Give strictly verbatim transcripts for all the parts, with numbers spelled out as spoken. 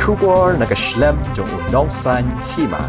Khubor na ka shlem jong u Nongsaiñ Hima.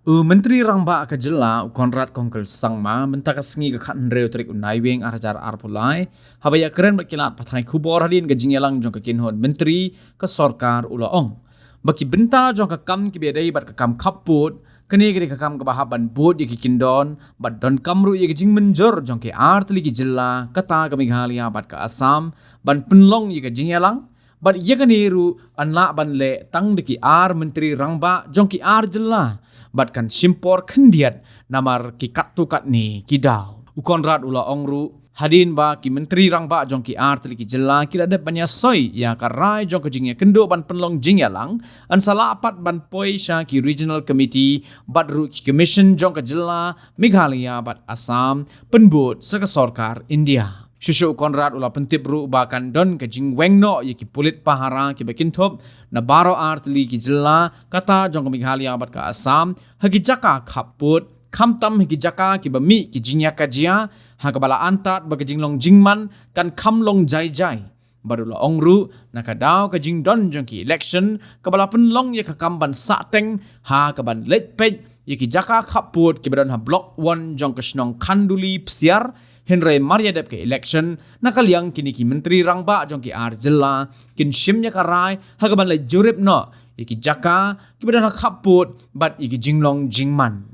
U Myntri Rangbah ka Jylla, u Conrad Kongkal Sangma, mynta ka sngi ka khathynriew tarik u Naiwieng ar hajar arphew lai, haba ïakren bad ki lad pathai khubor hadien ka jingïalang jong ka kynhun myntri ka sorkar, u la ong ba ki bynta jong ka kam kiba ïadei bad ka kam khappud, kane ka dei ka kam kaba hap ban bud ïa ki kyndon bad donkam ruh ïa ka jingmynjur jong ki artylli ki jylla, kata ka Meghalaya bad ka Assam, ban pynlong ïa ka jingïalang. Bad ïa kane ruh yn lah ban leh tang da ki ar Myntri Rangbah jong ki ar jylla, bad kan shim por khyndiat namar ki katto katne ki daw. U Conrad u la ong ruh, hadien ba ki Myntri Rangbah jong ki artylli ki jylla ki la dep ban ïasoi ïa ka rai jong ka jingïakynduh ban pynlong jingïalang, yn sa lah pat ban poi sha ki Regional Committee bad ruh ki Commission jong ka jylla, Meghalaya bad Assam, pynbud sa ka sorkar India. Shuh shuh u Conrad u la pyntip ruh ba kan don ka jingweng noh ïa ki pulit pahara kiba kynthup na baroh artylli ki jylla, kata jong ka Meghalaya bad ka Assam, ha ki jaka khappud, khamtam ha ki jaka kiba mih ki jingïakajia, ha kaba la antad ba ka jinglong jingman kan kham long jai jai. Bad u la ong ruh, na ka daw ka jingdon jong ki election, kaba la pynlong ïa ka kam ban sahteng ha kaban leit peit ïa ki jaka khappud kiba don ha Block One jong ka shnong Khanduli Psiar, hynrei mar ïa dep ka election, na ka liang kine ki Myntri Rangbah jong ki ar jylla kin shim ïa ka rai ha kaban leit jurip noh ïa ki jaka kiba don ha khappud bad ïa ki jinglong jingman.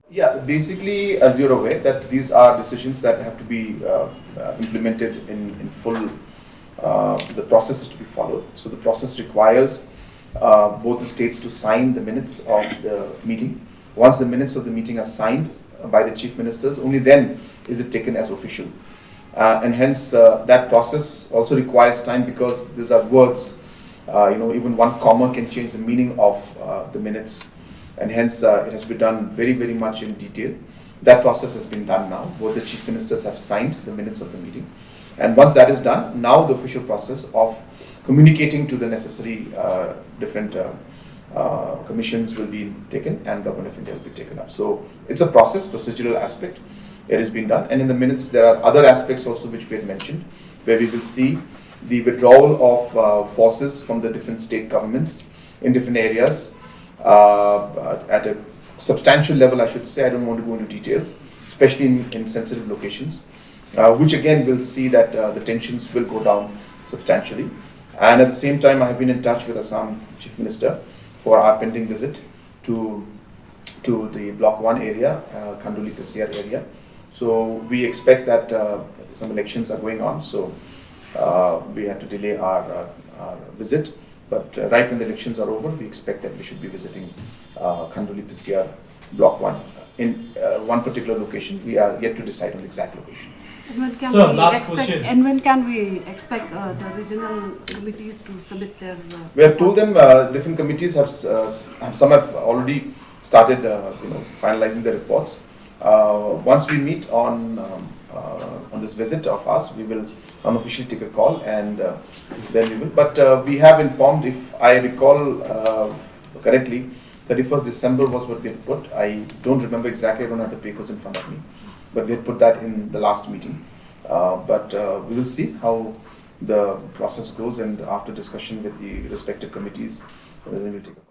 Yeah, basically, as you're aware, that these are decisions that have to be uh, uh, implemented in, in full. Uh, the process is to be followed. So the process requires uh, both the states to sign the minutes of the meeting. Once the minutes of the meeting are signed by the chief ministers, only then is it taken as official. Uh, and hence, uh, that process also requires time because these are words. Uh, you know, even one comma can change the meaning of uh, the minutes, and hence uh, it has to be done very, very much in detail. That process has been done now. Both the chief ministers have signed the minutes of the meeting, and once that is done, now the official process of communicating to the necessary uh, different uh, uh, commissions will be taken, and Government of India will be taken up. So it's a process, procedural aspect. It has been done, and in the minutes there are other aspects also which we had mentioned, where we will see the withdrawal of uh, forces from the different state governments in different areas uh, at a substantial level, I should say. I don't want to go into details, especially in, in sensitive locations, uh, which again will see that uh, the tensions will go down substantially. And at the same time, I have been in touch with Assam Chief Minister for our pending visit to to the Block One area, uh, Khanduli Psiar area. So we expect that uh, some elections are going on, so uh, we had to delay our, uh, our visit. But uh, right when the elections are over, we expect that we should be visiting uh, Khanduli Psiar Block One in uh, one particular location. We are yet to decide on the exact location. And when can Sir, we last expect, question. And when can we expect uh, the regional committees to submit their? Uh, We have told them uh, different committees have, uh, s- have some have already started uh, you know finalizing the reports. Uh, once we meet on um, uh, on this visit of ours, we will unofficially take a call and uh, then we will. But uh, we have informed, if I recall uh, correctly, thirty-first December was what we had put. I don't remember exactly. I don't have the papers in front of me, but we had put that in the last meeting. Uh, but uh, we will see how the process goes, and after discussion with the respective committees, then we will take a